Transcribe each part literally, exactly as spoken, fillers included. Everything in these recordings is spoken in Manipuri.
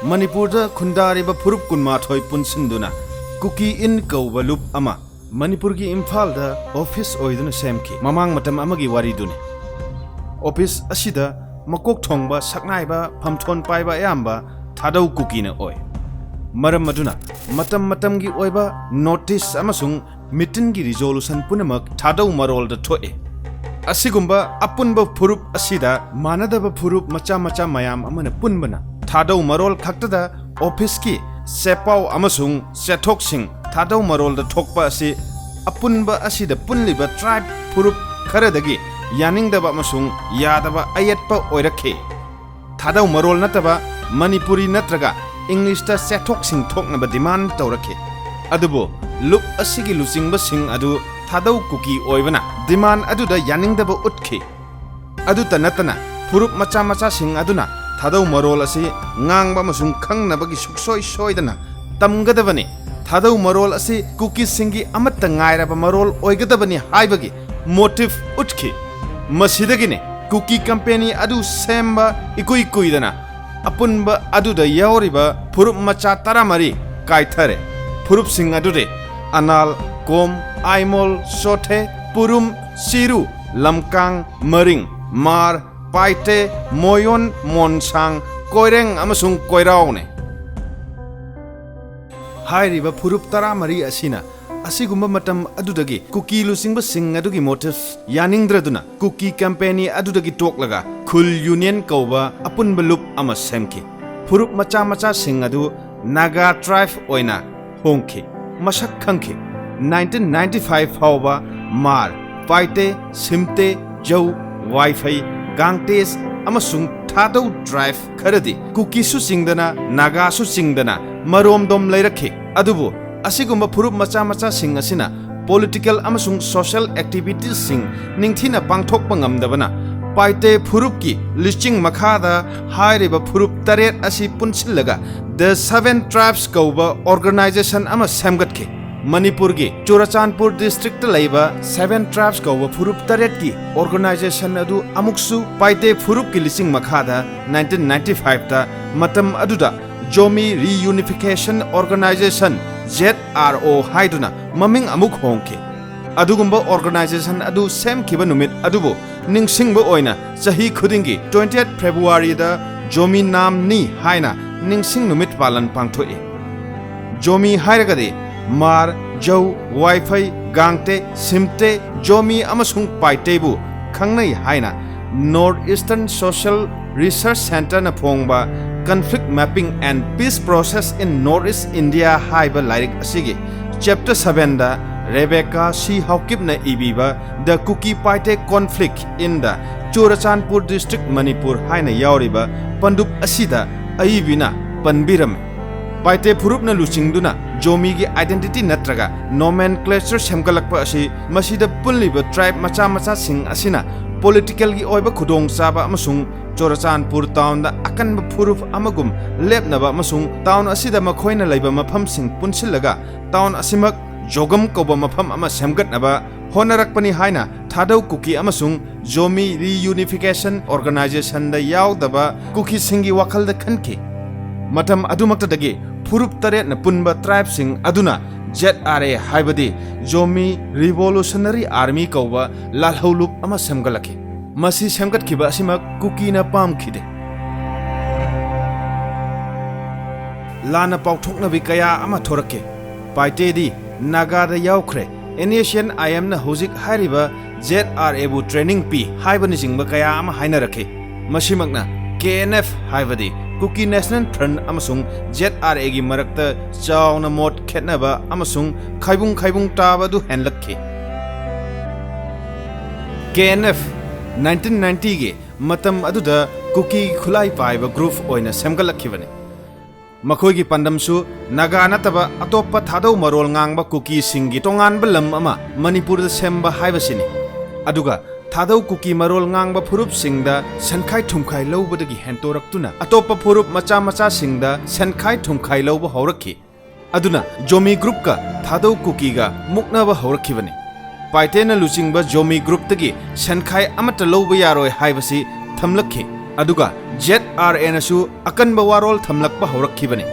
ꯃꯅꯤꯄꯨꯔꯗ ꯈꯨꯟꯗꯥꯔꯤꯕ ꯐꯨꯔꯨꯞ ꯀꯨꯟꯃꯥꯊꯣꯏ ꯄꯨꯟꯁꯤꯟꯗꯨꯅ ꯀꯨꯀꯤ ꯏꯟ ꯀꯧꯕ ꯂꯨꯞ ꯑꯃ ꯃꯅꯤꯄꯨꯔꯒꯤ ꯏꯝꯐꯥꯜꯗ ꯑꯣꯐꯤꯁ ꯑꯣꯏꯗꯨꯅ ꯁꯦꯝꯈꯤ꯫ ꯃꯃꯥꯡ ꯃꯇꯝ ꯑꯃꯒꯤ ꯋꯥꯔꯤꯗꯨꯅꯤ꯫ ꯑꯣꯐꯤꯁ ꯑꯁꯤꯗ ꯃꯀꯣꯛ ꯊꯣꯡꯕ, ꯁꯛꯅꯥꯏꯕ, ꯐꯝꯊꯣꯟ ꯄꯥꯏꯕ ꯑꯌꯥꯝꯕ ꯊꯥꯗꯧ ꯀꯨꯀꯤꯅ ꯑꯣꯏ꯫ ꯃꯔꯝ ꯑꯗꯨꯅ ꯃꯇꯝ ꯃꯇꯝꯒꯤ ꯑꯣꯏꯕ ꯅꯣꯇꯤꯁ ꯑꯃꯁꯨꯡ ꯃꯤꯇꯤꯟꯒꯤ ꯔꯤꯖꯣꯂꯨꯁꯟ ꯄꯨꯝꯅꯃꯛ ꯊꯥꯗꯧ ꯃꯔꯣꯜꯗ ꯊꯣꯛꯏ꯫ ꯑꯁꯤꯒꯨꯝꯕ ꯑꯄꯨꯟꯕ ꯐꯨꯔꯨꯞ ꯑꯁꯤꯗ ꯃꯥꯟꯅꯗꯕ ꯐꯨꯔꯨꯞ ꯃꯆꯥ ꯃꯆꯥ ꯃꯌꯥꯝ ꯑꯃꯅ ꯄꯨꯟꯕꯅ ꯊꯥꯗꯧ ꯃꯔꯣꯜ ꯈꯛꯇꯗ ꯑꯣꯐꯤꯁꯀꯤ ꯆꯦꯄꯥꯎ ꯑꯃꯁꯨꯡ ꯆꯦꯊꯣꯛꯁꯤꯡ ꯊꯥꯗꯧ ꯃꯔꯣꯜꯗ ꯊꯣꯛꯄ ꯑꯁꯤ ꯑꯄꯨꯟꯕ ꯑꯁꯤꯗ ꯄꯨꯟꯂꯤꯕ ꯇ꯭ꯔꯥꯏꯕ ꯐꯨꯔꯨꯞ ꯈꯔꯗꯒꯤ ꯌꯥꯅꯤꯡꯗꯕ ꯑꯃꯁꯨꯡ ꯌꯥꯗꯕ ꯑꯌꯦꯠꯄ ꯑꯣꯏꯔꯛꯈꯤ꯫ ꯊꯥꯗꯧ ꯃꯔꯣꯜ ꯅꯠꯇꯕ ꯃꯅꯤꯄꯨꯔꯤ ꯅꯠꯇ꯭ꯔꯒ ꯏꯪꯂꯤꯁꯇ ꯆꯦꯊꯣꯛꯁꯤꯡ ꯊꯣꯛꯅꯕ ꯗꯤꯃꯥꯟ ꯇꯧꯔꯛꯈꯤ꯫ ꯑꯗꯨꯕꯨ ꯂꯨꯞ ꯑꯁꯤꯒꯤ ꯂꯨꯆꯤꯡꯕꯁꯤꯡ ꯑꯗꯨ ꯊꯥꯗꯧ ꯀꯨꯀꯤ ꯑꯣꯏꯕꯅ ꯗꯤꯃꯥꯟ ꯑꯗꯨꯗ ꯌꯥꯅꯤꯡꯗꯕ ꯎꯠꯈꯤ꯫ ꯑꯗꯨꯇ ꯅꯠꯇꯅ ꯐꯨꯔꯨꯞ ꯃꯆꯥ ꯃꯆꯥꯁꯤꯡ ꯑꯗꯨꯅ ꯊꯥꯗꯧ ꯃꯔꯣꯜ ꯑꯁꯤ ꯉꯥꯡꯕ ꯑꯃꯁꯨꯡ ꯈꯪꯅꯕꯒꯤ ꯁꯨꯡꯁꯣꯏ ꯁꯣꯏꯗꯅ ꯇꯝꯒꯗꯕꯅꯤ꯫ ꯊꯥꯗꯧ ꯃꯔꯣꯜ ꯑꯁꯤ ꯀꯨꯀꯤꯁꯤꯡꯒꯤ ꯑꯃꯠꯇ ꯉꯥꯏꯔꯕ ꯃꯔꯣꯜ ꯑꯣꯏꯒꯗꯕꯅꯤ ꯍꯥꯏꯕꯒꯤ ꯃꯣꯇꯤꯚ ꯎꯠꯈꯤ꯫ ꯃꯁꯤꯗꯒꯤꯅꯤ ꯀꯨꯀꯤ ꯀꯝꯄꯦꯅꯤ ꯑꯗꯨ ꯁꯦꯝꯕ ꯏꯀꯨꯏ ꯀꯨꯏꯗꯅ ꯑꯄꯨꯟꯕ ꯑꯗꯨꯗ ꯌꯥꯎꯔꯤꯕ ꯐꯨꯔꯨꯞ ꯃꯆꯥ ꯇꯔꯥꯃꯔꯤ ꯀꯥꯏꯊꯔꯦ꯫ ꯐꯨꯔꯨꯞꯁꯤꯡ ꯑꯗꯨꯗꯤ ꯑꯅꯥꯜ, ꯀꯣꯝ, ꯑꯥꯏꯃꯣꯜ, ꯆꯣꯊꯦ, ꯄꯨꯔꯨꯝ, ꯆꯤꯔꯨ, ꯂꯝꯀꯥꯡ, ꯃꯔꯤꯡ, ꯃꯥꯔ, ꯄꯥꯏꯇꯦ, ꯃꯣꯌꯣꯟ, ꯃꯣꯟꯁꯥꯡ, ꯀꯣꯏꯔꯦꯡ ꯑꯃꯁꯨꯡ ꯀꯣꯏꯔꯥꯎꯅꯤ꯫ ꯍꯥꯏꯔꯤꯕ ꯐꯨꯔꯨꯞ ꯇꯔꯥꯃꯔꯤ ꯑꯁꯤꯅ ꯑꯁꯤꯒꯨꯝꯕ ꯃꯇꯝ ꯑꯗꯨꯗꯒꯤ ꯀꯨꯀꯤ ꯂꯨꯆꯤꯡꯕꯁꯤꯡ ꯑꯗꯨꯒꯤ ꯃꯣꯇꯤꯚ ꯌꯥꯅꯤꯡꯗ꯭ꯔꯗꯨꯅ ꯀꯨꯀꯤ ꯀꯝꯄꯦꯅꯤ ꯑꯗꯨꯗꯒꯤ ꯇꯣꯛꯂꯒ ꯈꯨꯜ ꯌꯨꯅꯤꯌꯟ ꯀꯧꯕ ꯑꯄꯨꯟꯕ ꯂꯨꯞ ꯑꯃ ꯁꯦꯝꯈꯤ꯫ ꯐꯨꯔꯨꯞ ꯃꯆꯥ ꯃꯆꯥꯁꯤꯡ ꯑꯗꯨ ꯅꯥꯒꯥ ꯇ꯭ꯔꯥꯏꯕ ꯑꯣꯏꯅ ꯍꯣꯡꯈꯤ꯫ ꯃꯁꯛ ꯈꯪꯈꯤ꯫ ꯅꯥꯏꯟꯇꯤꯟ ꯅꯥꯏꯟꯇꯤ ꯐꯥꯏꯚ ꯐꯥꯎꯕ ꯃꯥꯔ, ꯄꯥꯏꯇꯦ, ꯁꯤꯝꯇꯦ, ꯖꯧ, ꯋꯥꯏꯐꯩ, ꯒꯥꯡꯇꯦꯁ ꯑꯃꯁꯨꯡ ꯊꯥꯗꯧ ꯇ꯭ꯔꯥꯏꯕ ꯈꯔꯗꯤ ꯀꯨꯀꯤꯁꯨ ꯆꯤꯡꯗꯅ ꯅꯥꯒꯥꯁꯨ ꯆꯤꯡꯗꯅ ꯃꯔꯣꯝꯗꯣꯝ ꯂꯩꯔꯛꯈꯤ꯫ ꯑꯗꯨꯕꯨ ꯑꯁꯤꯒꯨꯝꯕ ꯐꯨꯔꯨꯞ ꯃꯆꯥ ꯃꯆꯥꯁꯤꯡ ꯑꯁꯤꯅ ꯄꯣꯂꯤꯇꯤꯀꯦꯜ ꯑꯃꯁꯨꯡ ꯁꯣꯁꯤꯌꯦꯜ ꯑꯦꯛꯇꯤꯚꯤꯇꯤꯁꯁꯤꯡ ꯅꯤꯡꯊꯤꯅ ꯄꯥꯡꯊꯣꯛꯄ ꯉꯝꯗꯕꯅ ꯄꯥꯏꯇꯦ ꯐꯨꯔꯨꯞꯀꯤ ꯂꯨꯆꯤꯡ ꯃꯈꯥꯗ ꯍꯥꯏꯔꯤꯕ ꯐꯨꯔꯨꯞ ꯇꯔꯦꯠ ꯑꯁꯤ ꯄꯨꯟꯁꯤꯜꯂꯒ ꯗ ꯁꯚꯦꯟ ꯇ꯭ꯔꯥꯏꯕꯁ ꯀꯧꯕ ꯑꯣꯔꯒꯅꯥꯏꯖꯦꯁꯟ ꯑꯃ ꯁꯦꯝꯒꯠꯈꯤ꯫ ꯃꯅꯤꯄꯨꯔꯒꯤ ꯆꯨꯔꯆꯥꯟꯄꯨꯔ ꯗꯤꯁꯇ꯭ꯔꯤꯛꯇ ꯂꯩꯕ ꯁꯚꯦꯟ ꯇ꯭ꯔꯥꯏꯕꯁ ꯀꯧꯕ ꯐꯨꯔꯨꯞ ꯇꯔꯦꯠꯀꯤ ꯑꯣꯔꯒꯅꯥꯏꯖꯦꯁꯟ ꯑꯗꯨ ꯑꯃꯨꯛꯁꯨ ꯄꯥꯏꯇꯦ ꯐꯨꯔꯨꯞꯀꯤ ꯂꯨꯆꯤꯡ ꯃꯈꯥꯗ ꯅꯥꯏꯟꯇꯤꯟ ꯅꯥꯏꯟꯇꯤ ꯐꯥꯏꯚꯇ ꯃꯇꯝ ꯑꯗꯨꯗ Zomi Reunification Organization, Z R O ꯍꯥꯏꯗꯨꯅ ꯃꯃꯤꯡ ꯑꯃꯨꯛ ꯍꯣꯡꯈꯤ꯫ ꯑꯗꯨꯒꯨꯝꯕ organization ꯑꯗꯨ ꯁꯦꯝꯈꯤꯕ ꯅꯨꯃꯤꯠ ꯑꯗꯨꯕꯨ ꯅꯤꯡꯁꯤꯡꯕ ꯑꯣꯏꯅ ꯆꯍꯤ ꯈꯨꯗꯤꯡꯒꯤ twentieth Februaryꯗ Zomi Namni ꯍꯥꯏꯅ ꯅꯤꯡꯁꯤꯡ ꯅꯨꯃꯤꯠ ꯄꯥꯂꯟ ꯄꯥꯡꯊꯣꯛꯏ꯫ ꯖꯣꯃꯤ ꯍꯥꯏꯔꯒꯗꯤ ꯃꯥꯔ, ꯖꯧ, ꯋꯥꯏꯐꯩ, ꯒꯥꯡꯇꯦ, ꯁꯤꯝꯇꯦ, ꯖꯣꯃꯤ ꯑꯃꯁꯨꯡ ꯄꯥꯏꯇꯦꯕꯨ ꯈꯪꯅꯩ ꯍꯥꯏꯅ North Eastern Social Research Centreꯅ ꯐꯣꯡꯕ Conflict Mapping and Peace Process in North East India ꯍꯥꯏꯕ ꯂꯥꯏꯔꯤꯛ ꯑꯁꯤꯒꯤ chapter sevenꯗ Rebecca C Haokipꯅ ꯏꯕꯤꯕ The Kuki Paite Conflict in the Churachandpur District, Manipur ꯍꯥꯏꯅ ꯌꯥꯎꯔꯤꯕ ꯄꯟꯗꯨꯞ ꯑꯁꯤꯗ ꯑꯏꯕꯤꯅ ꯄꯟꯕꯤꯔꯝꯃꯤ꯫ ꯄꯥꯏꯇꯦ ꯐꯨꯔꯨꯞꯅ ꯂꯨꯆꯤꯡꯗꯨꯅ ꯖꯣꯃꯤꯒꯤ identity ꯅꯠꯇ꯭ꯔꯒ nomenclature ꯁꯦꯝꯒꯠꯂꯛꯄ ꯑꯁꯤ ꯃꯁꯤꯗ ꯄꯨꯜꯂꯤꯕ tribe ꯃꯆꯥ ꯃꯆꯥꯁꯤꯡ ꯑꯁꯤꯅ politicalꯒꯤ ꯑꯣꯏꯕ ꯈꯨꯗꯣꯡꯆꯥꯕ ꯑꯃꯁꯨꯡ ꯆꯨꯔꯆꯥꯟꯄꯨꯔ townꯗ ꯑꯀꯟꯕ ꯐꯨꯔꯨꯞ ꯑꯃꯒꯨꯝ ꯂꯦꯞꯅꯕ ꯑꯃꯁꯨꯡ town ꯑꯁꯤꯗ ꯃꯈꯣꯏꯅ ꯂꯩꯕ ꯃꯐꯝꯁꯤꯡ ꯄꯨꯟꯁꯤꯜꯂꯒ town ꯑꯁꯤꯃꯛ ꯖꯣꯒꯝ ꯀꯧꯕ ꯃꯐꯝ ꯑꯃ ꯁꯦꯝꯒꯠꯅꯕ ꯍꯣꯠꯅꯔꯛꯄꯅꯤ ꯍꯥꯏꯅ ꯊꯥꯗꯧ ꯀꯨꯀꯤ ꯑꯃꯁꯨꯡ ꯖꯣꯃꯤ Reunification Organizationꯗ ꯌꯥꯎꯗꯕ ꯀꯨꯀꯤꯁꯤꯡꯒꯤ ꯋꯥꯈꯜꯗ ꯈꯟꯈꯤ꯫ ꯃꯇꯝ ꯑꯗꯨꯃꯛꯇꯗꯒꯤ ꯐꯨꯔꯨꯞ ꯇꯔꯦꯠꯅ ꯄꯨꯟꯕ tribeꯁꯤꯡ ꯑꯗꯨꯅ Z R A ꯍꯥꯏꯕꯗꯤ Zomi Revolutionary Army ꯀꯧꯕ ꯂꯥꯜꯍꯧꯂꯨꯞ ꯑꯃ ꯁꯦꯝꯒꯠꯂꯛꯈꯤ꯫ ꯃꯁꯤ ꯁꯦꯝꯒꯠꯈꯤꯕ ꯑꯁꯤꯃꯛ ꯀꯨꯀꯤꯅ ꯄꯥꯝꯈꯤꯗꯦ꯫ ꯂꯥꯟꯅ ꯄꯥꯎꯊꯣꯛꯅꯕꯤ ꯀꯌꯥ ꯑꯃ ꯊꯣꯔꯛꯈꯤ꯫ ꯄꯥꯏꯇꯦꯗꯤ ꯅꯥꯒꯥꯗ ꯌꯥꯎꯈ꯭ꯔꯦ꯫ NSCN-IMꯅ ꯍꯧꯖꯤꯛ ꯍꯥꯏꯔꯤꯕ Z R Aꯕꯨ training ꯄꯤ ꯍꯥꯏꯕꯅꯆꯤꯡꯕ ꯀꯌꯥ ꯑꯃ ꯍꯥꯏꯅꯔꯛꯈꯤ꯫ ꯃꯁꯤꯃꯛꯅ K N F ꯍꯥꯏꯕꯗꯤ Kuki National Front ꯑꯃꯁꯨꯡ Z R Aꯒꯤ ꯃꯔꯛꯇ ꯆꯥꯎꯅ ꯃꯣꯠ ꯈꯦꯠꯅꯕ ꯑꯃꯁꯨꯡ ꯈꯥꯏꯕꯨꯡ ꯈꯥꯏꯕꯨꯡ ꯇꯥꯕ ꯑꯗꯨ ꯍꯦꯟꯂꯛꯈꯤ꯫ K N F nineteen ninetyꯒꯤ ꯃꯇꯝ ꯑꯗꯨꯗ ꯀꯨꯀꯤ ꯈꯨꯠꯂꯥꯏ ꯄꯥꯏꯕ group ꯑꯣꯏꯅ ꯁꯦꯝꯒꯠꯂꯛꯈꯤꯕꯅꯤ꯫ ꯃꯈꯣꯏꯒꯤ ꯄꯥꯟꯗꯝꯁꯨ ꯅꯥꯒꯥ ꯅꯠꯇꯕ ꯑꯇꯣꯞꯄ ꯊꯥꯗꯧ ꯃꯔꯣꯜ ꯉꯥꯡꯕ ꯀꯨꯀꯤꯁꯤꯡꯒꯤ ꯇꯣꯉꯥꯟꯕ ꯂꯝ ꯑꯃ ꯃꯅꯤꯄꯨꯔꯗ ꯁꯦꯝꯕ ꯍꯥꯏꯕꯁꯤꯅꯤ꯫ ꯑꯗꯨꯒ ꯊꯥꯗꯧ ꯀꯨꯀꯤ ꯃꯔꯣꯜ ꯉꯥꯡꯕ ꯐꯨꯔꯨꯞꯁꯤꯡꯗ ꯁꯦꯟꯈꯥꯏ ꯊꯨꯝꯈꯥꯏ ꯂꯧꯕꯗꯒꯤ ꯍꯦꯟꯇꯣꯔꯛꯇꯨꯅ ꯑꯇꯣꯞꯄ ꯐꯨꯔꯨꯞ ꯃꯆꯥ ꯃꯆꯥꯁꯤꯡꯗ ꯁꯦꯟꯈꯥꯏ ꯊꯨꯝꯈꯥꯏ ꯂꯧꯕ ꯍꯧꯔꯛꯈꯤ꯫ ꯑꯗꯨꯅ ꯖꯣꯃꯤ groupꯀ ꯊꯥꯗꯧ ꯀꯨꯀꯤꯒ ꯃꯨꯛꯅꯕ ꯍꯧꯔꯛꯈꯤꯕꯅꯤ꯫ ꯄꯥꯏꯇꯦꯅ ꯂꯨꯆꯤꯡꯕ ꯖꯣꯃꯤ groupꯇꯒꯤ ꯁꯦꯟꯈꯥꯏ ꯑꯃꯠꯇ ꯂꯧꯕ ꯌꯥꯔꯣꯏ ꯍꯥꯏꯕꯁꯤ ꯊꯝꯂꯛꯈꯤ꯫ ꯑꯗꯨꯒ ꯖꯦꯠ ꯑꯥꯔ ꯑꯦꯅꯁꯨ ꯑꯀꯟꯕ ꯋꯥꯔꯣꯜ ꯊꯝꯂꯛꯄ ꯍꯧꯔꯛꯈꯤꯕꯅꯤ꯫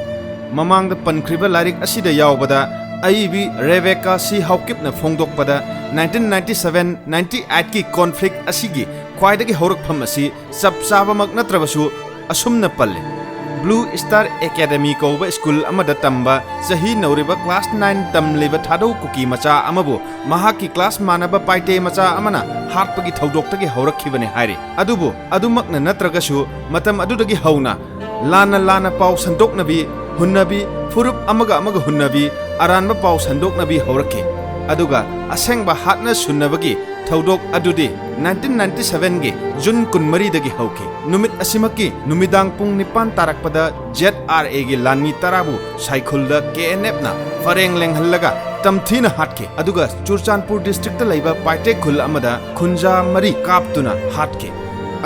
ꯃꯃꯥꯡꯗ ꯄꯟꯈ꯭ꯔꯤꯕ ꯂꯥꯏꯔꯤꯛ ꯑꯁꯤꯗ ꯌꯥꯎꯕꯗ ꯑꯏꯕꯤ ꯔꯦꯕꯦꯀꯥ ꯁꯤ ꯍꯥꯎꯀꯤꯞꯅ ꯐꯣꯡꯗꯣꯛꯄꯗ nineteen ninety seven ninety eight ꯀꯤ ꯀꯣꯟꯐ꯭ꯂꯤꯛ ꯑꯁꯤꯒꯤ ꯈ꯭ꯋꯥꯏꯗꯒꯤ ꯍꯧꯔꯛꯐꯝ ꯑꯁꯤ ꯆꯞ ꯆꯥꯕꯃꯛ ꯅꯠꯇ꯭ꯔꯕꯁꯨ ꯑꯁꯨꯝꯅ ꯄꯜꯂꯤ: ꯕ꯭ꯂꯨ ꯁ꯭ꯇꯥꯔ ꯑꯦꯀꯥꯗꯦꯃꯤ ꯀꯧꯕ ꯁ꯭ꯀꯨꯜ ꯑꯃꯗ ꯇꯝꯕ ꯆꯍꯤ ꯅꯧꯔꯤꯕ ꯀ꯭ꯂꯥꯁ ꯅꯥꯏꯟ ꯇꯝꯂꯤꯕ ꯊꯥꯗꯧ ꯀꯨꯀꯤ ꯃꯆꯥ ꯑꯃꯕꯨ ꯃꯍꯥꯛꯀꯤ ꯀ꯭ꯂꯥꯁ ꯃꯥꯟꯅꯕ ꯄꯥꯏꯇꯦ ꯃꯆꯥ ꯑꯃꯅ ꯍꯥꯠꯄꯒꯤ ꯊꯧꯗꯣꯛꯇꯒꯤ ꯍꯧꯔꯛꯈꯤꯕꯅꯤ ꯍꯥꯏꯔꯤ꯫ ꯑꯗꯨꯕꯨ ꯑꯗꯨꯃꯛꯅ ꯅꯠꯇ꯭ꯔꯒꯁꯨ ꯃꯇꯝ ꯑꯗꯨꯗꯒꯤ ꯍꯧꯅ ꯂꯥꯟꯅ ꯂꯥꯟꯅ ꯄꯥꯎ ꯁꯟꯗꯣꯛꯅꯕꯤ, ꯍꯨꯟꯅꯕꯤ, ꯐꯨꯔꯨꯞ ꯑꯃꯒ ꯑꯃꯒ ꯍꯨꯟꯅꯕꯤ, ꯑꯔꯥꯟꯕ ꯄꯥꯎ ꯁꯟꯗꯣꯛꯅꯕꯤ ꯍꯧꯔꯛꯈꯤ꯫ ꯑꯗꯨꯒ ꯑꯁꯦꯡꯕ ꯍꯥꯠꯅ ꯁꯨꯟꯅꯕꯒꯤ ꯊꯧꯗꯣꯛ ꯑꯗꯨꯗꯤ nineteen ninety seven ꯒꯤ ꯖꯨꯟ ꯀꯨꯟꯃꯔꯤꯗꯒꯤ ꯍꯧꯈꯤ꯫ ꯅꯨꯃꯤꯠ ꯑꯁꯤꯃꯛꯀꯤ ꯅꯨꯃꯤꯗꯥꯡ ꯄꯨꯡ ꯅꯤꯄꯥꯟ ꯇꯥꯔꯛꯄꯗ ꯖꯦꯠ ꯑꯥꯔ ꯑꯦꯒꯤ ꯂꯥꯟꯃꯤ ꯇꯔꯥꯕꯨ ꯁꯥꯏꯈꯨꯜꯗ ꯀꯦ ꯑꯦꯟ ꯑꯦꯐꯅ ꯄꯔꯦꯡ ꯂꯦꯡꯍꯜꯂꯒ ꯇꯝꯊꯤꯅ ꯍꯥꯠꯈꯤ꯫ ꯑꯗꯨꯒ ꯆꯨꯔꯆꯥꯟꯄꯨꯔ ꯗꯤꯁꯇ꯭ꯔꯤꯛꯇ ꯂꯩꯕ ꯄꯥꯏꯇꯦ ꯈꯨꯜ ꯑꯃꯗ ꯈꯨꯟꯖꯥ ꯃꯔꯤ ꯀꯥꯞꯇꯨꯅ ꯍꯥꯠꯈꯤ꯫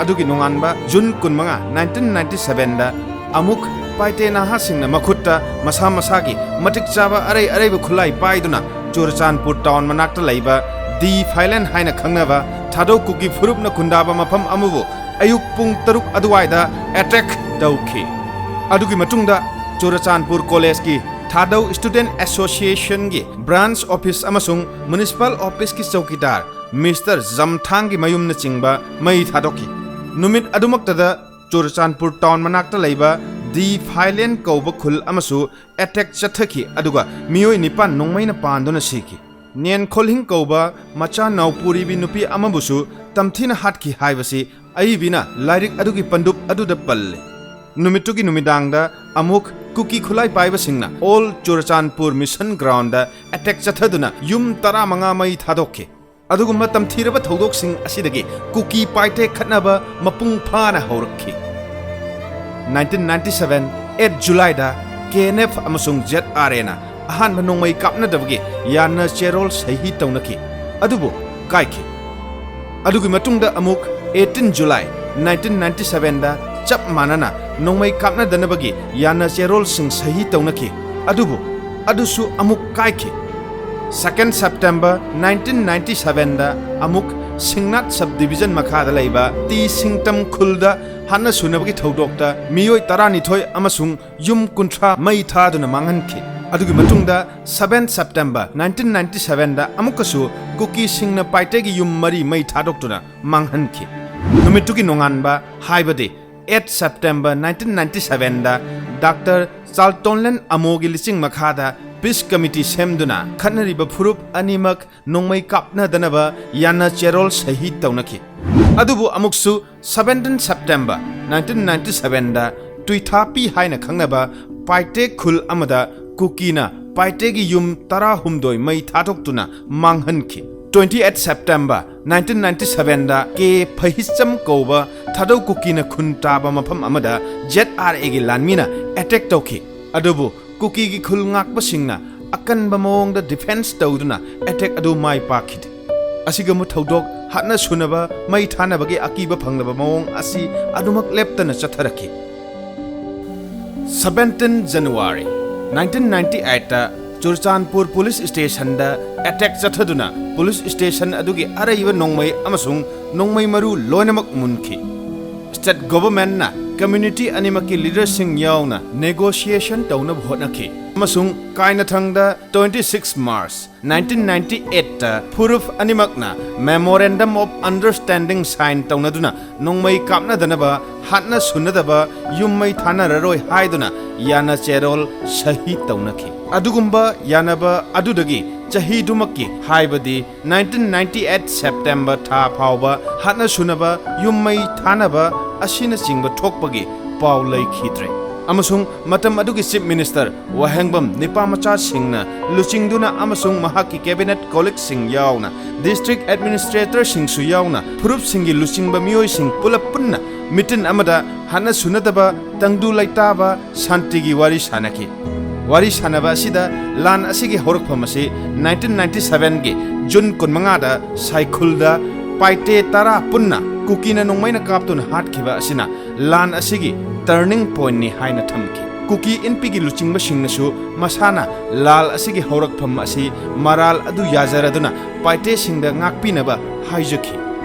ꯑꯗꯨꯒꯤ ꯅꯣꯡꯉꯥꯟꯕ ꯖꯨꯟ ꯀꯨꯟꯃꯉꯥ, nineteen ninety seven ꯗ ꯑꯃꯨꯛ ꯄꯥꯏꯇꯦ ꯅꯍꯥꯁꯤꯡꯅ ꯃꯈꯨꯠꯇ ꯃꯁꯥ ꯃꯁꯥꯒꯤ ꯃꯇꯤꯛ ꯆꯥꯕ ꯑꯔꯩ ꯑꯔꯩꯕ ꯈꯨꯠꯂꯥꯏ ꯄꯥꯏꯗꯨꯅ ꯆꯨꯔꯆꯥꯟꯄꯨꯔ ꯇꯥꯎꯟ ꯃꯅꯥꯛꯇ ꯂꯩꯕ ꯗꯤ ꯐꯥꯏꯂꯦꯟ ꯍꯥꯏꯅ ꯈꯪꯅꯕ ꯊꯥꯗꯧ ꯀꯨꯀꯤ ꯐꯨꯔꯨꯞꯅ ꯈꯨꯟꯗꯥꯕ ꯃꯐꯝ ꯑꯃꯕꯨ ꯑꯌꯨꯛ ꯄꯨꯡ ꯇꯔꯨꯛ ꯑꯗꯨꯋꯥꯏꯗ ꯑꯦꯇꯦꯛ ꯇꯧꯈꯤ꯫ ꯑꯗꯨꯒꯤ ꯃꯇꯨꯡꯗ ꯆꯨꯔꯆꯥꯟꯄꯨꯔ ꯀꯣꯂꯦꯖꯀꯤ ꯊꯥꯗꯧ ꯁ꯭ꯇꯨꯗꯦꯟꯠ ꯑꯦꯁꯣꯁꯤꯌꯦꯁꯟꯒꯤ ꯕ꯭ꯔꯥꯟꯆ ꯑꯣꯐꯤꯁ ꯑꯃꯁꯨꯡ ꯃ꯭ꯌꯨꯅꯤꯁꯤꯄꯥꯜ ꯑꯣꯐꯤꯁꯀꯤ ꯆꯧꯀꯤꯗꯥꯔ ꯃꯤꯁꯇꯔ ꯖꯝꯊꯥꯡꯒꯤ ꯃꯌꯨꯝꯅꯆꯤꯡꯕ ꯃꯩ ꯊꯥꯗꯣꯛꯈꯤ꯫ ꯅꯨꯃꯤꯠ ꯑꯗꯨꯃꯛꯇꯗ ꯆꯨꯔꯆꯥꯟꯄꯨꯔ ꯇꯥꯎꯟ ꯃꯅꯥꯛꯇ ꯂꯩꯕ ꯗꯤ ꯐꯥꯏꯂꯦꯟ ꯀꯧꯕ ꯈꯨꯜ ꯑꯃꯁꯨ ꯑꯦꯇꯦꯛ ꯆꯠꯊꯈꯤ, ꯑꯗꯨꯒ ꯃꯤꯑꯣꯏ ꯅꯤꯄꯥꯟ ꯅꯣꯡꯃꯩꯅ ꯄꯥꯟꯗꯨꯅ ꯁꯤꯈꯤ꯫ ꯅꯦꯟ ꯈꯣꯜꯍꯤꯡ ꯀꯧꯕ ꯃꯆꯥ ꯅꯥꯎꯄꯨꯔꯤꯕꯤ ꯅꯨꯄꯤ ꯑꯃꯕꯨꯁꯨ ꯇꯝꯊꯤꯅ ꯍꯥꯠꯈꯤ ꯍꯥꯏꯕꯁꯤ ꯑꯏꯕꯤꯅ ꯂꯥꯏꯔꯤꯛ ꯑꯗꯨꯒꯤ ꯄꯟꯗꯨꯞ ꯑꯗꯨꯗ ꯄꯜꯂꯤ꯫ ꯅꯨꯃꯤꯠꯇꯨꯒꯤ ꯅꯨꯃꯤꯗꯥꯡꯗ ꯑꯃꯨꯛ ꯀꯨꯀꯤ ꯈꯨꯠꯂꯥꯏ ꯄꯥꯏꯕꯁꯤꯡꯅ ꯑꯣꯜ ꯆꯨꯔꯆꯥꯟꯄꯨꯔ ꯃꯤꯁꯟ ꯒ꯭ꯔꯥꯎꯟꯗ ꯑꯦꯇꯦꯛ ꯆꯠꯊꯗꯨꯅ ꯌꯨꯝ ꯇꯔꯥꯃꯉꯥ ꯃꯩ ꯊꯥꯗꯣꯛꯈꯤ꯫ ꯑꯗꯨꯒꯨꯝꯕ ꯇꯝꯊꯤꯔꯕ ꯊꯧꯗꯣꯛꯁꯤꯡ ꯑꯁꯤꯗꯒꯤ ꯀꯨꯀꯤ ꯄꯥꯏꯇꯦ ꯈꯠꯅꯕ ꯃꯄꯨꯡ ꯐꯥꯅ ꯍꯧꯔꯛꯈꯤ꯫ nineteen ninety seven eight July ꯗ ꯀꯦ ꯑꯦꯟ ꯑꯦꯐ ꯑꯃꯁꯨꯡ ꯖꯦꯠ ꯑꯥꯔ ꯑꯦꯅ ꯑꯍꯥꯟꯕ ꯅꯣꯡꯃꯩ ꯀꯥꯞꯅꯗꯕꯒꯤ ꯌꯥꯅ ꯆꯦꯔꯣꯜ ꯁꯍꯤ ꯇꯧꯅꯈꯤ꯫ ꯑꯗꯨꯕꯨ ꯀꯥꯏꯈꯤ꯫ ꯑꯗꯨꯒꯤ ꯃꯇꯨꯡꯗ ꯑꯃꯨꯛ eighteen July nineteen ninety seven ꯗ ꯆꯞ ꯃꯥꯟꯅꯅ ꯅꯣꯡꯃꯩ ꯀꯥꯞꯅꯗꯅꯕꯒꯤ ꯌꯥꯅ ꯆꯦꯔꯣꯜꯁꯤꯡ ꯁꯍꯤ ꯇꯧꯅꯈꯤ꯫ ꯑꯗꯨꯕꯨ ꯑꯗꯨꯁꯨ ꯑꯃꯨꯛ ꯀꯥꯏꯈꯤ꯫ Second September nineteen ninety seven ꯗ ꯑꯃꯨꯛ ꯁꯤꯡꯅꯥꯠ ꯁꯕ ꯗꯤꯕꯤꯖꯟ ꯃꯈꯥꯗ ꯂꯩꯕ ꯇꯤ ꯁꯤꯡꯇꯝ ꯈꯨꯜꯗ ꯍꯥꯠꯅ ꯁꯨꯅꯕꯒꯤ ꯊꯧꯗꯣꯛꯇ ꯃꯤꯑꯣꯏ ꯇꯔꯥꯅꯤꯊꯣꯏ ꯑꯃꯁꯨꯡ ꯌꯨꯝ ꯀꯨꯟꯊ꯭ꯔꯥ ꯃꯩ ꯊꯥꯗꯨꯅ ꯃꯥꯡꯍꯟꯈꯤ꯫ ꯑꯗꯨꯒꯤ ꯃꯇꯨꯡꯗ seven September nineteen ninety seven ꯗ ꯑꯃꯨꯛꯀꯁꯨ ꯀꯨꯀꯤꯁꯤꯡꯅ ꯄꯥꯏꯇꯦꯒꯤ ꯌꯨꯝ ꯃꯔꯤ ꯃꯩ ꯊꯥꯗꯣꯛꯇꯨꯅ ꯃꯥꯡꯍꯟꯈꯤ꯫ ꯅꯨꯃꯤꯠꯇꯨꯒꯤ ꯅꯣꯡꯉꯥꯟꯕ, ꯍꯥꯏꯕꯗꯤ eight September nineteen ninety seven ꯗ ꯗꯥꯛꯇꯔ ꯆꯥꯔꯜꯇꯣꯟꯂꯦꯟ ꯑꯃꯣꯒꯤ ꯂꯤꯆꯤꯡ ꯃꯈꯥꯗ peace committee ꯁꯦꯝꯗꯨꯅ ꯈꯠꯅꯔꯤꯕ ꯐꯨꯔꯨꯞ ꯑꯅꯤꯃꯛ ꯅꯣꯡꯃꯩ ꯀꯥꯞꯅꯗꯅꯕ ꯌꯥꯅ ꯆꯦꯔꯣꯜ ꯁꯍꯤ ꯇꯧꯅꯈꯤ꯫ ꯑꯗꯨꯕꯨ ꯑꯃꯨꯛꯁꯨ seventeen September nineteen ninety seven ꯗ ꯇꯨꯏꯊꯥꯄꯤ ꯍꯥꯏꯅ ꯈꯪꯅꯕ ꯄꯥꯏꯇꯦ ꯈꯨꯜ ꯑꯃꯗ ꯀꯨꯀꯤꯅ ꯄꯥꯏꯇꯦꯒꯤ ꯌꯨꯝ ꯇꯔꯥꯍꯨꯝꯗꯣꯏ ꯃꯩ ꯊꯥꯗꯣꯛꯇꯨꯅ ꯃꯥꯡꯍꯟꯈꯤ꯫ Twenty eight September nineteen ninety seven ꯗ ꯀꯦ ꯐꯩꯍꯤꯆꯝ ꯀꯧꯕ ꯊꯥꯗꯧ ꯀꯨꯀꯤꯅ ꯈꯨꯟ ꯇꯥꯕ ꯃꯐꯝ ꯑꯃꯗ Z R A ꯒꯤ ꯂꯥꯟꯃꯤꯅ attack ꯇꯧꯈꯤ꯫ ꯑꯗꯨꯕꯨ ꯀꯨꯀꯤꯒꯤ ꯈꯨꯜ ꯉꯥꯛꯄꯁꯤꯡꯅ ꯑꯀꯟꯕ ꯃꯑꯣꯡꯗ defence ꯇꯧꯗꯨꯅ attack ꯑꯗꯨ ꯃꯥꯏ ꯄꯥꯛꯈꯤꯗꯦ꯫ ꯑꯁꯤꯒꯨꯝꯕ ꯊꯧꯗꯣꯛ, ꯍꯥꯠꯅ ꯁꯨꯅꯕ, ꯃꯩ ꯊꯥꯅꯕꯒꯤ ꯑꯀꯤꯕ ꯐꯪꯂꯕ ꯃꯑꯣꯡ ꯑꯁꯤ ꯑꯗꯨꯃꯛ ꯂꯦꯞꯇꯅ ꯆꯠꯊꯔꯛꯈꯤ꯫ Seventeen January nineteen ninety eight ꯇ ꯆꯨꯔꯆꯥꯟꯄꯨꯔ police station ꯗ attack ꯆꯠꯊꯗꯨꯅ police station ꯑꯗꯨꯒꯤ ꯑꯔꯩꯕ ꯅꯣꯡꯃꯩ ꯑꯃꯁꯨꯡ ꯅꯣꯡꯃꯩ ꯃꯔꯨ ꯂꯣꯏꯅꯃꯛ ꯃꯨꯟꯈꯤ꯫ State government ꯅ community ꯑꯅꯤꯃꯛꯀꯤ leader ꯁꯤꯡ ꯌꯥꯎꯅ negotiation ꯇꯧꯅꯕ ꯍꯣꯠꯅꯈꯤ, ꯑꯃꯁꯨꯡ ꯀꯥꯏꯅꯊꯪꯗ twenty six March nineteen ninety eight ꯇ ꯐꯨꯔꯨꯞ ꯑꯅꯤꯃꯛꯅ memorandum of understanding sign ꯇꯧꯅꯗꯨꯅ ꯅꯣꯡꯃꯩ ꯀꯥꯞꯅꯗꯅꯕ, ꯍꯥꯠꯅ ꯁꯨꯅꯗꯕ, ꯌꯨꯝ ꯃꯩ ꯊꯥꯅꯔꯔꯣꯏ ꯍꯥꯏꯗꯨꯅ ꯌꯥꯅ ꯆꯦꯔꯣꯜ ꯁꯍꯤ ꯇꯧꯅꯈꯤ꯫ ꯑꯗꯨꯒꯨꯝꯕ ꯌꯥꯅꯕ ꯑꯗꯨꯗꯒꯤ ꯆꯍꯤꯗꯨꯃꯛꯀꯤ, ꯍꯥꯏꯕꯗꯤ nineteen ninety eight September ꯊꯥ ꯐꯥꯎꯕ ꯍꯥꯠꯅ ꯁꯨꯅꯕ, ꯌꯨꯝ ꯃꯩ ꯊꯥꯅꯕ ꯑꯁꯤꯅꯆꯤꯡꯕ ꯊꯣꯛꯄꯒꯤ ꯄꯥꯎ ꯂꯩꯈꯤꯗ꯭ꯔꯦ꯫ ꯑꯃꯁꯨꯡ ꯃꯇꯝ ꯑꯗꯨꯒꯤ Chief Minister ꯋꯥꯍꯦꯡꯕꯝ ꯅꯤꯄꯥꯃꯆꯥ ꯁꯤꯡꯅ ꯂꯨꯆꯤꯡꯗꯨꯅ ꯑꯃꯁꯨꯡ ꯃꯍꯥꯛꯀꯤ cabinet colleague ꯁꯤꯡ ꯌꯥꯎꯅ district administrator ꯁꯤꯡꯁꯨ ꯌꯥꯎꯅ ꯐꯨꯔꯨꯞꯁꯤꯡꯒꯤ ꯂꯨꯆꯤꯡꯕ ꯃꯤꯑꯣꯏꯁꯤꯡ ꯄꯨꯂꯞ ꯄꯨꯟꯅ meeting ꯑꯃꯗ ꯍꯥꯠꯅ ꯁꯨꯅꯗꯕ, ꯇꯪꯗꯨ ꯂꯩꯇꯥꯕ, ꯁꯥꯟꯇꯤꯒꯤ ꯋꯥꯔꯤ ꯁꯥꯅꯈꯤ꯫ ꯋꯥꯔꯤ ꯁꯥꯅꯕ ꯑꯁꯤꯗ ꯂꯥꯟ ꯑꯁꯤꯒꯤ ꯍꯧꯔꯛꯐꯝ ꯑꯁꯤ nineteen ninety seven ꯒꯤ June ꯀꯨꯟꯃꯉꯥꯗ ꯁꯥꯏꯈꯨꯜꯗ ꯄꯥꯏꯇꯦ ꯇꯔꯥ ꯄꯨꯟꯅ ꯀꯨꯀꯤꯅ ꯅꯣꯡꯃꯩꯅ ꯀꯥꯞꯇꯨꯅ ꯍꯥꯠꯈꯤꯕ ꯑꯁꯤꯅ ꯂꯥꯟ ꯑꯁꯤꯒꯤ turning point ꯅꯤ ꯍꯥꯏꯅ ꯊꯝꯈꯤ꯫ ꯀꯨꯀꯤ ꯏꯟꯄꯤꯒꯤ ꯂꯨꯆꯤꯡꯕꯁꯤꯡꯅꯁꯨ ꯃꯁꯥꯅ ꯂꯥꯜ ꯑꯁꯤꯒꯤ ꯍꯧꯔꯛꯐꯝ ꯑꯁꯤ ꯃꯔꯥꯜ ꯑꯗꯨ ꯌꯥꯖꯔꯗꯨꯅ ꯄꯥꯏꯇꯦꯁꯤꯡꯗ ꯉꯥꯛꯄꯤꯅꯕ ꯍꯥꯏꯖꯈꯤ꯫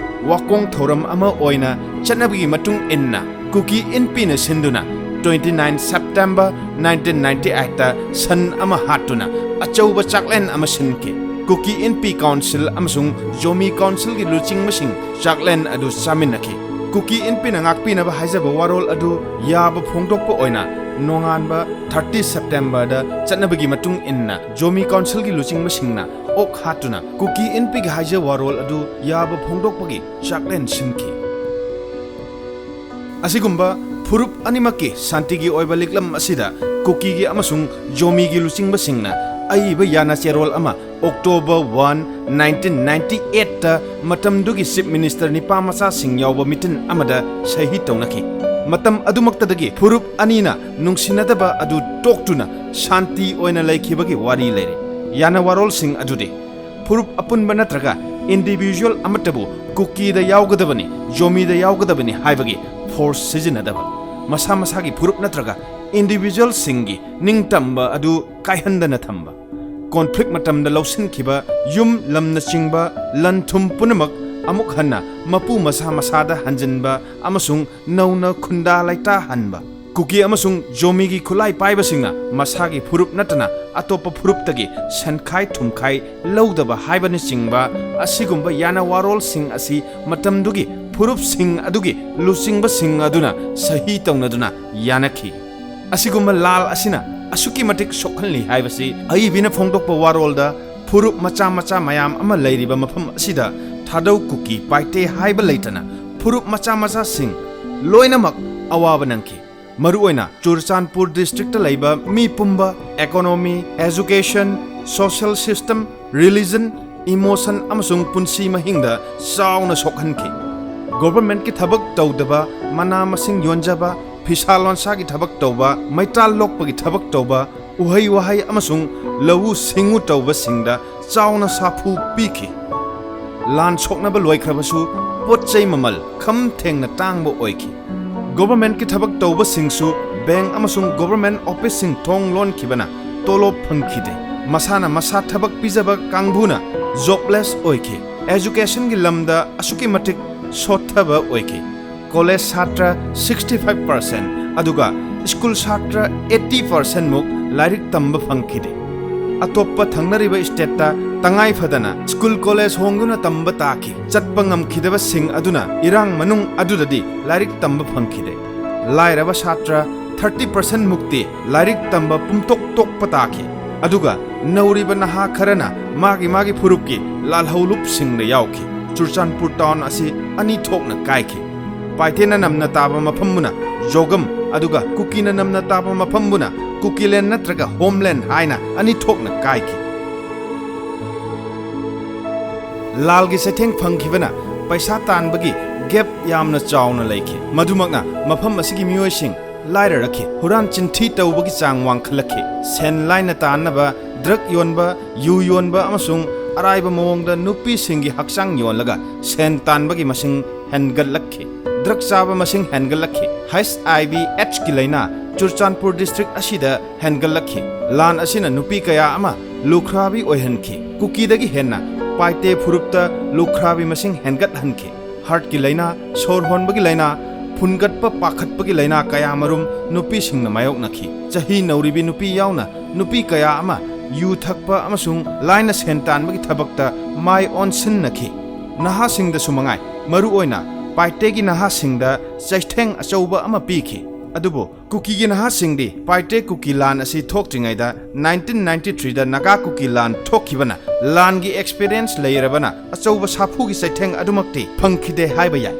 ꯋꯥꯀꯣꯡ ꯊꯧꯔꯝ ꯑꯃ ꯑꯣꯏꯅ ꯆꯠꯅꯕꯤꯒꯤ ꯃꯇꯨꯡ ꯏꯟꯅ ꯀꯨꯀꯤ ꯏꯟꯄꯤꯅ ꯁꯤꯟꯗꯨꯅ twenty nine September nineteen ninety eight ꯇ ꯁꯟ ꯑꯃ ꯍꯥꯠꯇꯨꯅ ꯑꯆꯧꯕ ꯆꯥꯛꯂꯦꯟ ꯑꯃ ꯁꯤꯟꯈꯤ꯫ ꯀꯨꯀꯤ ꯏꯟꯄꯤ ꯀꯥꯎꯟꯁꯤꯜ ꯑꯃꯁꯨꯡ ꯖꯣꯃꯤ ꯀꯥꯎꯟꯁꯤꯜꯒꯤ ꯂꯨꯆꯤꯡꯕꯁꯤꯡ ꯆꯥꯛꯂꯦꯟ ꯑꯗꯨ ꯆꯥꯃꯤꯟꯅꯈꯤ꯫ ꯀꯨꯀꯤ ꯏꯟꯄꯤꯅ ꯉꯥꯛꯄꯤꯅꯕ ꯍꯥꯏꯖꯕ ꯋꯥꯔꯣꯜ ꯑꯗꯨ ꯌꯥꯕ ꯐꯣꯡꯗꯣꯛꯄ ꯑꯣꯏꯅ ꯅꯣꯡꯉꯥꯟꯕ thirty September ꯗ ꯆꯠꯅꯕꯒꯤ ꯃꯇꯨꯡ ꯏꯟꯅ ꯖꯣꯃꯤ ꯀꯥꯎꯟꯁꯤꯜꯒꯤ ꯂꯨꯆꯤꯡꯕꯁꯤꯡꯅ ꯑꯣꯛ ꯍꯥꯠꯇꯨꯅ ꯀꯨꯀꯤ ꯏꯟꯄꯤꯒꯤ ꯍꯥꯏꯖ ꯋꯥꯔꯣꯜ ꯑꯗꯨ ꯌꯥꯕ ꯐꯣꯡꯗꯣꯛꯄꯒꯤ ꯆꯥꯛꯂꯦꯟ ꯁꯤꯟꯈꯤ꯫ ꯑꯁꯤꯒꯨꯝꯕ ꯐꯨꯔꯨꯞ ꯑꯅꯤꯃꯛꯀꯤ ꯁꯥꯟꯇꯤꯒꯤ ꯑꯣꯏꯕ ꯂꯤꯛꯂꯝ ꯑꯁꯤꯗ ꯀꯨꯀꯤꯒꯤ ꯑꯃꯁꯨꯡ ꯖꯣꯃꯤꯒꯤ ꯂꯨꯆꯤꯡꯕꯁꯤꯡꯅ ꯑꯏꯕ ꯌꯥꯅ ꯆꯦꯔꯣꯜ ꯑꯃ October one, nineteen ninety eight ꯇ ꯃꯇꯝꯗꯨꯒꯤ Chief Minister ꯅꯤꯄꯥ ꯃꯆꯥꯁꯤꯡ ꯌꯥꯎꯕ ꯃꯤꯇꯤꯟ ꯑꯃꯗ ꯁꯍꯤ ꯇꯧꯅꯈꯤ꯫ ꯃꯇꯝ ꯑꯗꯨꯃꯛꯇꯗꯒꯤ ꯐꯨꯔꯨꯞ ꯑꯅꯤꯅ ꯅꯨꯡꯁꯤꯅꯗꯕ ꯑꯗꯨ ꯇꯣꯛꯇꯨꯅ ꯁꯥꯟꯇꯤ ꯑꯣꯏꯅ ꯂꯩꯈꯤꯕꯒꯤ ꯋꯥꯔꯤ ꯂꯩꯔꯤ꯫ ꯌꯥꯅ ꯋꯥꯔꯣꯜꯁꯤꯡ ꯑꯗꯨꯗꯤ ꯐꯨꯔꯨꯞ ꯑꯄꯨꯟꯕ ꯅꯠꯇ꯭ꯔꯒ individual ꯑꯃꯠꯇꯕꯨ ꯀꯨꯀꯤꯗ ꯌꯥꯎꯒꯗꯕꯅꯤ, ꯖꯣꯃꯤꯗ ꯌꯥꯎꯒꯗꯕꯅꯤ ꯍꯥꯏꯕꯒꯤ force ꯁꯤꯖꯤꯟꯅꯗꯕ, ꯃꯁꯥ ꯃꯁꯥꯒꯤ ꯐꯨꯔꯨꯞ ꯅꯠꯇ꯭ꯔꯒ individualꯁꯤꯡꯒꯤ ꯅꯤꯡꯇꯝꯕ ꯑꯗꯨ ꯀꯥꯏꯍꯟꯗꯅ ꯊꯝꯕ, conflict ꯃꯇꯝꯗ ꯂꯧꯁꯤꯟꯈꯤꯕ ꯌꯨꯝ, ꯂꯝꯅꯆꯤꯡꯕ ꯂꯟ ꯊꯨꯝ ꯄꯨꯝꯅꯃꯛ ꯑꯃꯨꯛ ꯍꯟꯅ ꯃꯄꯨ ꯃꯁꯥ ꯃꯁꯥꯗ ꯍꯟꯖꯤꯟꯕ ꯑꯃꯁꯨꯡ ꯅꯧꯅ ꯈꯨꯟꯗꯥ ꯂꯩꯇꯥꯍꯟꯕ꯫ ꯀꯨꯀꯤ ꯑꯃꯁꯨꯡ ꯖꯣꯃꯤꯒꯤ ꯈꯨꯠꯂꯥꯏ ꯄꯥꯏꯕꯁꯤꯡꯅ ꯃꯁꯥꯒꯤ ꯐꯨꯔꯨꯞ ꯅꯠꯇꯅ ꯑꯇꯣꯞꯄ ꯐꯨꯔꯨꯞꯇꯒꯤ ꯁꯦꯟꯈꯥꯏ ꯊꯨꯝꯈꯥꯏ ꯂꯧꯗꯕ ꯍꯥꯏꯕꯅꯆꯤꯡꯕ ꯑꯁꯤꯒꯨꯝꯕ ꯌꯥꯅ ꯋꯥꯔꯣꯜꯁꯤꯡ ꯑꯁꯤ ꯃꯇꯝꯗꯨꯒꯤ ꯐꯨꯔꯨꯞꯁꯤꯡ ꯑꯗꯨꯒꯤ ꯂꯨꯆꯤꯡꯕꯁꯤꯡ ꯑꯗꯨꯅ ꯁꯍꯤ ꯇꯧꯅꯗꯨꯅ ꯌꯥꯅꯈꯤ꯫ ꯑꯁꯤꯒꯨꯝꯕ ꯂꯥꯜ ꯑꯁꯤꯅ ꯑꯁꯨꯛꯀꯤ ꯃꯇꯤꯛ ꯁꯣꯛꯍꯜꯂꯤ ꯍꯥꯏꯕꯁꯤ ꯑꯏꯕꯤꯅ ꯐꯣꯡꯗꯣꯛꯄ ꯋꯥꯔꯣꯜꯗ ꯐꯨꯔꯨꯞ ꯃꯆꯥ ꯃꯆꯥ ꯃꯌꯥꯝ ꯑꯃ ꯂꯩꯔꯤꯕ ꯃꯐꯝ ꯑꯁꯤꯗ ꯊꯥꯗꯧ ꯀꯨꯀꯤ ꯄꯥꯏꯇꯦ ꯍꯥꯏꯕ ꯂꯩꯇꯅ ꯐꯨꯔꯨꯞ ꯃꯆꯥ ꯃꯆꯥꯁꯤꯡ ꯂꯣꯏꯅꯃꯛ ꯑꯋꯥꯕ ꯅꯪꯈꯤ꯫ ꯃꯔꯨꯑꯣꯏꯅ ꯆꯨꯔꯆꯥꯟꯄꯨꯔ district ꯂꯩꯕ ꯃꯤ ꯄꯨꯝꯕ economy, education, social system, religion, emotion ꯑꯃꯁꯨꯡ ꯄꯨꯟꯁꯤ ꯃꯍꯤꯡꯗ ꯆꯥꯎꯅ ꯁꯣꯛꯍꯟꯈꯤ꯫ Governmentꯀꯤ ꯊꯕꯛ ꯇꯧꯗꯕ, ꯃꯅꯥ ꯃꯁꯤꯡ ꯌꯣꯟꯖꯕ, ꯐꯤꯁꯥ ꯂꯣꯟꯁꯥꯒꯤ ꯊꯕꯛ ꯇꯧꯕ, ꯃꯩꯇꯥꯜ ꯂꯣꯛꯄꯒꯤ ꯊꯕꯛ ꯇꯧꯕ, ꯎꯍꯩ ꯋꯥꯍꯩ ꯑꯃꯁꯨꯡ ꯂꯧꯎ ꯁꯤꯡꯎ ꯇꯧꯕꯁꯤꯡꯗ ꯆꯥꯎꯅ ꯁꯥꯐꯨ ꯄꯤꯈꯤ꯫ ꯂꯥꯟ ꯁꯣꯛꯅꯕ ꯂꯣꯏꯈ꯭ꯔꯕꯁꯨ ꯄꯣꯠ ꯆꯩ ꯃꯃꯜ ꯈꯝ ꯊꯦꯡꯅ ꯇꯥꯡꯕ ꯑꯣꯏꯈꯤ꯫ Governmentꯀꯤ ꯊꯕꯛ ꯇꯧꯕꯁꯤꯡꯁꯨ bank ꯑꯃꯁꯨꯡ government officeꯁꯤꯡ ꯊꯣꯡ ꯂꯣꯟꯈꯤꯕꯅ ꯇꯣꯂꯣꯞ ꯐꯪꯈꯤꯗꯦ꯫ ꯃꯁꯥꯅ ꯃꯁꯥ ꯊꯕꯛ ꯄꯤꯖꯕ ꯀꯥꯡꯕꯨꯅ jobless ꯑꯣꯏꯈꯤ꯫ Educationꯒꯤ ꯂꯝꯗ ꯑꯁꯨꯛꯀꯤ ꯃꯇꯤꯛ ꯁꯣꯠꯊꯕ ꯑꯣꯏꯈꯤ꯫ ꯀꯣꯂꯦꯖ ꯁꯥꯇ꯭ꯔ sixty five percent ꯑꯗꯨꯒ ꯁ꯭ꯀꯨꯜ ꯁꯥꯇ꯭ꯔ eighty percent ꯃꯨꯛ ꯂꯥꯏꯔꯤꯛ ꯇꯝꯕ ꯐꯪꯈꯤꯗꯦ꯫ ꯑꯇꯣꯞꯄ ꯊꯪꯅꯔꯤꯕ ꯁ꯭ꯇꯦꯠꯇ ꯇꯉꯥꯏ ꯐꯗꯅ ꯁ꯭ꯀꯨꯜ ꯀꯣꯂꯦꯖ ꯍꯣꯡꯗꯨꯅ ꯇꯝꯕ ꯇꯥꯈꯤ꯫ ꯆꯠꯄ ꯉꯝꯈꯤꯗꯕꯁꯤꯡ ꯑꯗꯨꯅ ꯏꯔꯥꯡ ꯃꯅꯨꯡ ꯑꯗꯨꯗꯗꯤ ꯂꯥꯏꯔꯤꯛ ꯇꯝꯕ ꯐꯪꯈꯤꯗꯦ꯫ ꯂꯥꯏꯔꯕ ꯁꯥꯇ꯭ꯔ thirty percent ꯃꯨꯛꯇꯤ ꯂꯥꯏꯔꯤꯛ ꯇꯝꯕ ꯄꯨꯝꯇꯣꯛ ꯇꯣꯛꯄ ꯇꯥꯈꯤ꯫ ꯑꯗꯨꯒ ꯅꯧꯔꯤꯕ ꯅꯍꯥ ꯈꯔꯅ ꯃꯥꯒꯤ ꯃꯥꯒꯤ ꯐꯨꯔꯨꯞꯀꯤ ꯂꯥꯜꯍꯧꯂꯨꯞꯁꯤꯡꯗ ꯌꯥꯎꯈꯤ꯫ ꯆꯨꯔꯆꯥꯟꯄꯨꯔ ꯇꯥꯎꯟ ꯑꯁꯤ ꯑꯅꯤ ꯊꯣꯛꯅ ꯀꯥꯏꯈꯤ꯫ ꯄꯥꯏꯇꯦꯅ ꯅꯝꯅ ꯇꯥꯕ ꯃꯐꯝꯕꯨꯅ ꯖꯣꯒꯝ, ꯑꯗꯨꯒ ꯀꯨꯀꯤꯅ ꯅꯝꯅ ꯇꯥꯕ ꯃꯐꯝꯕꯨꯅ ꯀꯨꯀꯤꯂꯦꯟ ꯅꯠꯇ꯭ꯔꯒ ꯍꯣꯝꯂꯦꯟ ꯍꯥꯏꯅ ꯑꯅꯤ ꯊꯣꯛꯅ ꯀꯥꯏꯈꯤ꯫ ꯂꯥꯜꯒꯤ ꯆꯩꯊꯦꯡ ꯐꯪꯈꯤꯕꯅ ꯄꯩꯁꯥ ꯇꯥꯟꯕꯒꯤ ꯒꯦꯞ ꯌꯥꯝꯅ ꯆꯥꯎꯅ ꯂꯩꯈꯤ꯫ ꯃꯗꯨꯃꯛꯅ ꯃꯐꯝ ꯑꯁꯤꯒꯤ ꯃꯤꯑꯣꯏꯁꯤꯡ ꯂꯥꯏꯔꯔꯛꯈꯤ꯫ ꯍꯨꯔꯥꯟ ꯆꯤꯟꯊꯤ ꯇꯧꯕꯒꯤ ꯆꯥꯡ ꯋꯥꯡꯈꯠꯂꯛꯈꯤ꯫ ꯁꯦꯟ ꯂꯥꯏꯅ ꯇꯥꯟꯅꯕ, ꯗ꯭ꯔꯒ ꯌꯣꯟꯕ, ꯌꯨ ꯌꯣꯟꯕ ꯑꯃꯁꯨꯡ ꯑꯔꯥꯏꯕ ꯃꯑꯣꯡꯗ ꯅꯨꯄꯤꯁꯤꯡꯒꯤ ꯍꯛꯆꯥꯡ ꯌꯣꯜꯂꯒ ꯁꯦꯟ ꯇꯥꯟꯕꯒꯤ ꯃꯁꯤꯡ ꯍꯦꯟꯒꯠꯂꯛꯈꯤ꯫ ꯗ꯭ꯔꯒ ꯆꯥꯕ ꯃꯁꯤꯡ ꯍꯦꯟꯒꯠꯂꯛꯈꯤ꯫ H I V AIDS ꯀꯤ ꯂꯥꯏꯅꯥ ꯆꯨꯔꯆꯥꯟꯄꯨꯔ ꯗꯤꯁꯇ꯭ꯔꯤꯛ ꯑꯁꯤꯗ ꯍꯦꯟꯒꯠꯂꯛꯈꯤ꯫ ꯂꯥꯟ ꯑꯁꯤꯅ ꯅꯨꯄꯤ ꯀꯌꯥ ꯑꯃ ꯂꯨꯈ꯭ꯔꯥꯕꯤ ꯑꯣꯏꯍꯟꯈꯤ꯫ ꯀꯨꯀꯤꯗꯒꯤ ꯍꯦꯟꯅ ꯄꯥꯏꯇꯦ ꯐꯨꯔꯨꯞꯇ ꯂꯨꯈ꯭ꯔꯥꯕꯤ ꯃꯁꯤꯡ ꯍꯦꯟꯒꯠꯍꯟꯈꯤ꯫ ꯍꯥꯔꯠꯀꯤ ꯂꯥꯏꯅꯥ, ꯁꯣꯔ ꯍꯣꯟꯕꯒꯤ ꯂꯥꯏꯅꯥ, ꯐꯨꯟꯒꯠꯄ ꯄꯥꯈꯠꯄꯒꯤ ꯂꯥꯏꯅꯥ ꯀꯌꯥꯃꯔꯨꯝ ꯅꯨꯄꯤꯁꯤꯡꯅ ꯃꯥꯌꯣꯛꯅꯈꯤ꯫ ꯆꯍꯤ ꯅꯧꯔꯤꯕꯤ ꯅꯨꯄꯤ ꯌꯥꯎꯅ ꯅꯨꯄꯤ ꯀꯌꯥ ꯑꯃ ꯌꯨ ꯊꯛꯄ ꯑꯃꯁꯨꯡ ꯂꯥꯏꯅ ꯁꯦꯟ ꯇꯥꯟꯕꯒꯤ ꯊꯕꯛꯇ ꯃꯥꯏ ꯑꯣꯟꯁꯤꯟꯅꯈꯤ꯫ ꯅꯍꯥꯁꯤꯡꯗꯁꯨ ꯃꯉꯥꯏ, ꯃꯔꯨꯑꯣꯏꯅ ꯄꯥꯏꯇꯦꯒꯤ ꯅꯍꯥꯁꯤꯡꯗ ꯆꯩꯊꯦꯡ ꯑꯆꯧꯕ ꯑꯃ ꯄꯤꯈꯤ꯫ ꯑꯗꯨꯕꯨ ꯀꯨꯀꯤꯒꯤ ꯅꯍꯥꯁꯤꯡꯗꯤ ꯄꯥꯏꯇꯦ ꯀꯨꯀꯤ ꯂꯥꯟ ꯑꯁꯤ ꯊꯣꯛꯇ꯭ꯔꯤꯉꯩꯗ nineteen ninety three ꯗ ꯅꯥꯒꯥ ꯀꯨꯀꯤ ꯂꯥꯟ ꯊꯣꯛꯈꯤꯕꯅ ꯂꯥꯟꯒꯤ ꯑꯦꯛꯁꯄꯤꯔꯤꯌꯦꯟꯁ ꯂꯩꯔꯕꯅ ꯑꯆꯧꯕ ꯁꯥꯐꯨꯒꯤ ꯆꯩꯊꯦꯡ ꯑꯗꯨꯃꯛꯇꯤ ꯐꯪꯈꯤꯗꯦ ꯍꯥꯏꯕ ꯌꯥꯏ꯫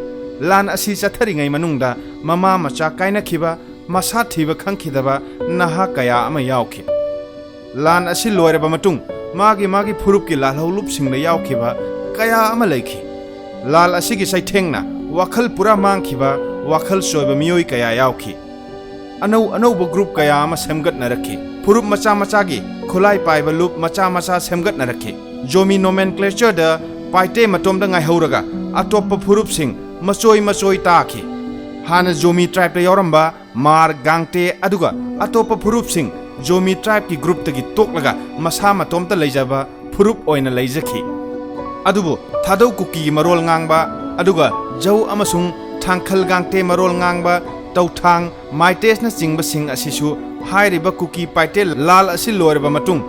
ꯂꯥꯟ ꯑꯁꯤ ꯆꯠꯊꯔꯤꯉꯩ ꯃꯅꯨꯡꯗ ꯃꯃꯥ ꯃꯆꯥ ꯀꯥꯏꯅꯈꯤꯕ, ꯃꯁꯥ ꯊꯤꯕ ꯈꯪꯈꯤꯗꯕ ꯅꯍꯥ ꯀꯌꯥ ꯑꯃ ꯌꯥꯎꯈꯤ꯫ ꯂꯥꯟ ꯑꯁꯤ ꯂꯣꯏꯔꯕ ꯃꯇꯨꯡ ꯃꯥꯒꯤ ꯃꯥꯒꯤ ꯐꯨꯔꯨꯞꯀꯤ ꯂꯥꯜꯍꯧꯂꯨꯞꯁꯤꯡꯗ ꯌꯥꯎꯈꯤꯕ ꯀꯌꯥ ꯑꯃ ꯂꯩꯈꯤ꯫ ꯂꯥꯜ ꯑꯁꯤꯒꯤ ꯆꯩꯊꯦꯡꯅ ꯋꯥꯈꯜ ꯄꯨꯔꯥ ꯃꯥꯡꯈꯤꯕ, ꯋꯥꯈꯜ ꯆꯣꯏꯕ ꯃꯤꯑꯣꯏ ꯀꯌꯥ ꯌꯥꯎꯈꯤ꯫ ꯑꯅꯧ ꯑꯅꯧꯕ ꯒ꯭ꯔꯨꯞ ꯀꯌꯥ ꯑꯃ ꯁꯦꯝꯒꯠꯅꯔꯛꯈꯤ꯫ ꯐꯨꯔꯨꯞ ꯃꯆꯥ ꯃꯆꯥꯒꯤ ꯈꯨꯠꯂꯥꯏ ꯄꯥꯏꯕ ꯂꯨꯞ ꯃꯆꯥ ꯃꯆꯥ ꯁꯦꯝꯒꯠꯅꯔꯛꯈꯤ꯫ ꯖꯣꯃꯤ ꯅꯣꯃꯦꯟꯀ꯭ꯂꯦꯆꯔꯗ ꯄꯥꯏꯇꯦ ꯃꯇꯣꯝꯗ ꯉꯥꯏꯍꯧꯔꯒ ꯑꯇꯣꯞꯄ ꯐꯨꯔꯨꯞꯁꯤꯡ ꯃꯆꯣꯏ ꯃꯆꯣꯏ ꯇꯥꯈꯤ꯫ ꯍꯥꯟꯅ ꯖꯣꯃꯤ ꯇ꯭ꯔꯥꯏꯕꯇ ꯌꯥꯎꯔꯝꯕ ꯃꯥꯔ, ꯒꯥꯡꯇꯦ ꯑꯗꯨꯒ ꯑꯇꯣꯞꯄ ꯐꯨꯔꯨꯞꯁꯤꯡ ꯖꯣꯃꯤ ꯇ꯭ꯔꯥꯏꯕꯀꯤ ꯒ꯭ꯔꯨꯞꯇꯒꯤ ꯇꯣꯛꯂꯒ ꯃꯁꯥ ꯃꯇꯣꯝꯇ ꯂꯩꯖꯕ ꯐꯨꯔꯨꯞ ꯑꯣꯏꯅ ꯂꯩꯖꯈꯤ꯫ ꯑꯗꯨꯕꯨ ꯊꯥꯗꯧ ꯀꯨꯀꯤꯒꯤ ꯃꯔꯣꯜ ꯉꯥꯡꯕ ꯑꯗꯨꯒ ꯖꯧ ꯑꯃꯁꯨꯡ ꯊꯥꯡꯈꯜ ꯒꯥꯡꯇꯦ ꯃꯔꯣꯜ ꯉꯥꯡꯕ ꯇꯧꯊꯥꯡ ꯃꯥꯏꯇꯦꯁꯅꯆꯤꯡꯕꯁꯤꯡ ꯑꯁꯤꯁꯨ ꯍꯥꯏꯔꯤꯕ ꯀꯨꯀꯤ ꯄꯥꯏꯇꯦ ꯂꯥꯜ ꯑꯁꯤ ꯂꯣꯏꯔꯕ ꯃꯇꯨꯡ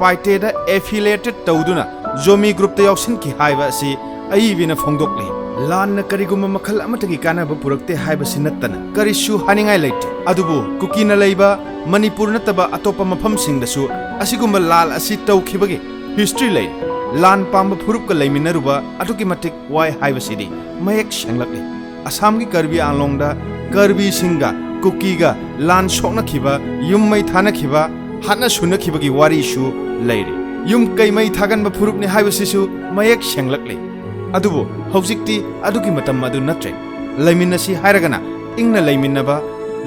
ꯄꯥꯏꯇꯦꯗ affiliated ꯇꯧꯗꯨꯅ ꯖꯣꯃꯤ groupꯇ ꯌꯥꯎꯁꯤꯟꯈꯤ ꯍꯥꯏꯕ ꯑꯁꯤ ꯑꯏꯕꯤꯅ ꯐꯣꯡꯗꯣꯛꯂꯤ꯫ ꯂꯥꯟꯅ ꯀꯔꯤꯒꯨꯝꯕ ꯃꯈꯜ ꯑꯃꯠꯇꯒꯤ ꯀꯥꯟꯅꯕ ꯄꯨꯔꯛꯇꯦ ꯍꯥꯏꯕꯁꯤ ꯅꯠꯇꯅ ꯀꯔꯤꯁꯨ ꯍꯥꯏꯅꯤꯡꯉꯥꯏ ꯂꯩꯇꯦ꯫ ꯑꯗꯨꯕꯨ ꯀꯨꯀꯤꯅ ꯂꯩꯕ ꯃꯅꯤꯄꯨꯔ ꯅꯠꯇꯕ ꯑꯇꯣꯞꯄ ꯃꯐꯝꯁꯤꯡꯗꯁꯨ ꯑꯁꯤꯒꯨꯝꯕ ꯂꯥꯜ ꯑꯁꯤ ꯇꯧꯈꯤꯕꯒꯤ history ꯂꯩ꯫ ꯂꯥꯟ ꯄꯥꯝꯕ ꯐꯨꯔꯨꯞꯀ ꯂꯩꯃꯤꯟꯅꯔꯨꯕ ꯑꯗꯨꯛꯀꯤ ꯃꯇꯤꯛ ꯋꯥꯏ ꯍꯥꯏꯕꯁꯤꯗꯤ ꯃꯌꯦꯛ ꯁꯦꯡꯂꯛꯂꯤ꯫ ꯑꯁꯥꯝꯒꯤ ꯀꯔꯕꯤ ꯑꯪꯂꯣꯡꯗ ꯀꯔꯕꯤꯁꯤꯡꯒ ꯀꯨꯀꯤꯒ ꯂꯥꯟ ꯁꯣꯛꯅꯈꯤꯕ, ꯌꯨꯝ ꯃꯩ ꯊꯥꯅꯈꯤꯕ, ꯍꯥꯠꯅ ꯁꯨꯅꯈꯤꯕꯒꯤ ꯋꯥꯔꯤꯁꯨ ꯂꯩꯔꯤ꯫ ꯌꯨꯝ ꯀꯩ ꯃꯩ ꯊꯥꯒꯟꯕ ꯐꯨꯔꯨꯞꯅꯤ ꯍꯥꯏꯕꯁꯤꯁꯨ ꯃꯌꯦꯛ ꯁꯦꯡꯂꯛꯂꯤ꯫ ꯑꯗꯨꯕꯨ ꯍꯧꯖꯤꯛꯇꯤ ꯑꯗꯨꯒꯤ ꯃꯇꯝ ꯑꯗꯨ ꯅꯠꯇ꯭ꯔꯦ꯫ ꯂꯩꯃꯤꯟꯅꯁꯤ ꯍꯥꯏꯔꯒꯅ ꯏꯪꯅ ꯂꯩꯃꯤꯟꯅꯕ,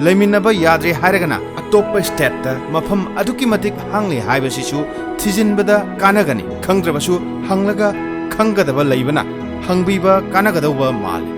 ꯂꯩꯃꯤꯟꯅꯕ ꯌꯥꯗ꯭ꯔꯦ ꯍꯥꯏꯔꯒꯅ ꯑꯇꯣꯞꯄ stateꯇ ꯃꯐꯝ ꯑꯗꯨꯛꯀꯤ ꯃꯇꯤꯛ ꯍꯥꯡꯂꯤ ꯍꯥꯏꯕꯁꯤꯁꯨ ꯊꯤꯖꯤꯟꯕꯗ ꯀꯥꯟꯅꯒꯅꯤ꯫ ꯈꯪꯗ꯭ꯔꯕꯁꯨ ꯍꯪꯂꯒ ꯈꯪꯒꯗꯕ ꯂꯩꯕꯅ ꯍꯪꯕꯤꯕ ꯀꯥꯟꯅꯒꯗꯧꯕ ꯃꯥꯜꯂꯤ꯫